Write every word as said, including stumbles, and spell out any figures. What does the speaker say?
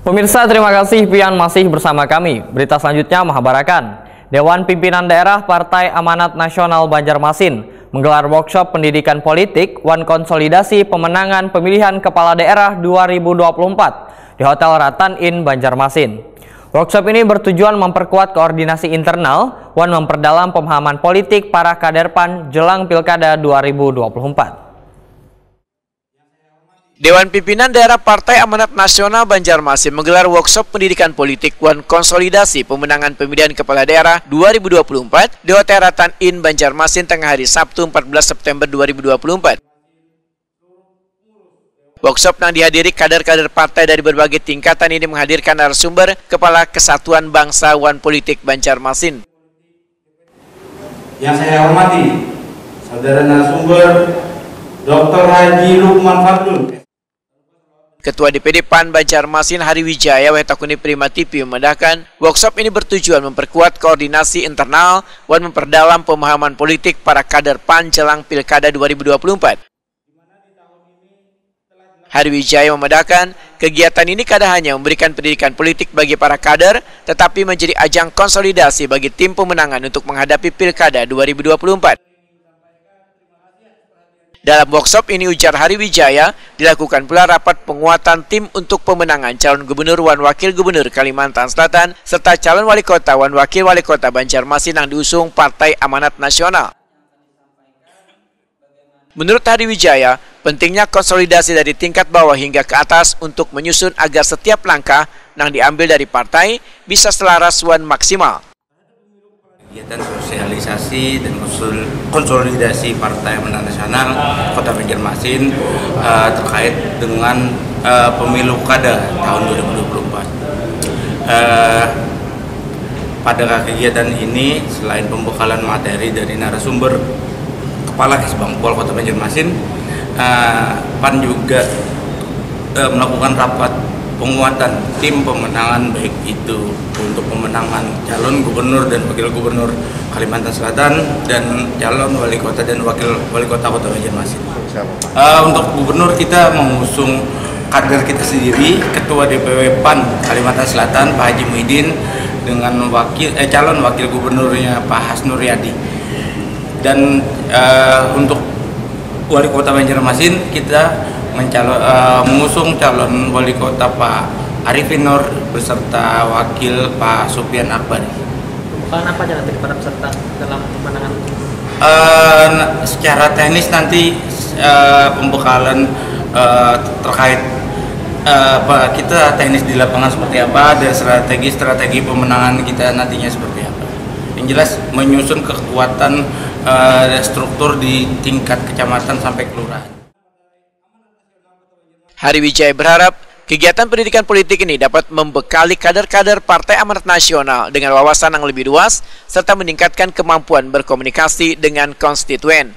Pemirsa, terima kasih pian masih bersama kami. Berita selanjutnya mahabarakan. Dewan Pimpinan Daerah Partai Amanat Nasional Banjarmasin menggelar workshop pendidikan politik wan konsolidasi pemenangan pemilihan kepala daerah dua ribu dua puluh empat di Hotel Ratan Inn Banjarmasin. Workshop ini bertujuan memperkuat koordinasi internal wan memperdalam pemahaman politik para kader PAN jelang Pilkada dua ribu dua puluh empat. Dewan Pimpinan Daerah Partai Amanat Nasional Banjarmasin menggelar workshop pendidikan politik wan konsolidasi pemenangan pemilihan kepala daerah dua ribu dua puluh empat di Hotel Ratan Inn Banjarmasin tengah hari Sabtu empat belas September dua ribu dua puluh empat. Workshop yang dihadiri kader-kader partai dari berbagai tingkatan ini menghadirkan narasumber Kepala Kesatuan Bangsa wan Politik Banjarmasin. Yang saya hormati, saudara narasumber, Doktor Haji Lukman Fardun. Ketua D P D PAN Banjarmasin Hari Wijaya wayah takuni Prima T V memandahkan, workshop ini bertujuan memperkuat koordinasi internal wan memperdalam pemahaman politik para kader PAN jelang Pilkada dua ribu dua puluh empat. Hari Wijaya memandahkan, kegiatan ini kada hanya memberikan pendidikan politik bagi para kader, tetapi menjadi ajang konsolidasi bagi tim pemenangan untuk menghadapi Pilkada dua ribu dua puluh empat. Dalam workshop ini, ujar Hari Wijaya, dilakukan pula rapat penguatan tim untuk pemenangan calon gubernur wan wakil gubernur Kalimantan Selatan serta calon wali kota wan wakil wali kota Banjarmasin yang diusung Partai Amanat Nasional. Menurut Hari Wijaya, pentingnya konsolidasi dari tingkat bawah hingga ke atas untuk menyusun agar setiap langkah yang diambil dari partai bisa selaras wan maksimal. Kegiatan sosialisasi dan konsul- konsolidasi Partai Amanat Nasional Kota Banjarmasin, eh, terkait dengan, eh, pemilu kada tahun dua ribu dua puluh empat. Eh, pada kegiatan ini, selain pembekalan materi dari narasumber Kepala Kesbangpol Kota Banjarmasin, eh, PAN juga, eh, melakukan rapat penguatan tim pemenangan, baik itu untuk pemenangan calon gubernur dan wakil gubernur Kalimantan Selatan dan calon wali kota dan wakil wali kota Kota Banjarmasin. Eh, untuk gubernur, kita mengusung kader kita sendiri, Ketua D P W PAN Kalimantan Selatan, Pak Haji Muhyiddin, dengan wakil, eh, calon wakil gubernurnya, Pak Hasnur Yadi. Dan, eh, untuk wali kota Banjarmasin, kita mencalon, eh, mengusung calon wali kota, Pak Arifin Nur, beserta wakil, Pak Supian Akbar. Pembukaan apa aja nanti kepada peserta dalam pemenangan? Eh, n- secara teknis nanti, eh, pembekalan, eh, terkait, eh, apa, kita teknis di lapangan seperti apa dan strategi-strategi pemenangan kita nantinya seperti apa. Yang jelas, menyusun kekuatan, eh, struktur di tingkat kecamatan sampai kelurahan. Hari Wijaya berharap kegiatan pendidikan politik ini dapat membekali kader-kader Partai Amanat Nasional dengan wawasan yang lebih luas serta meningkatkan kemampuan berkomunikasi dengan konstituen.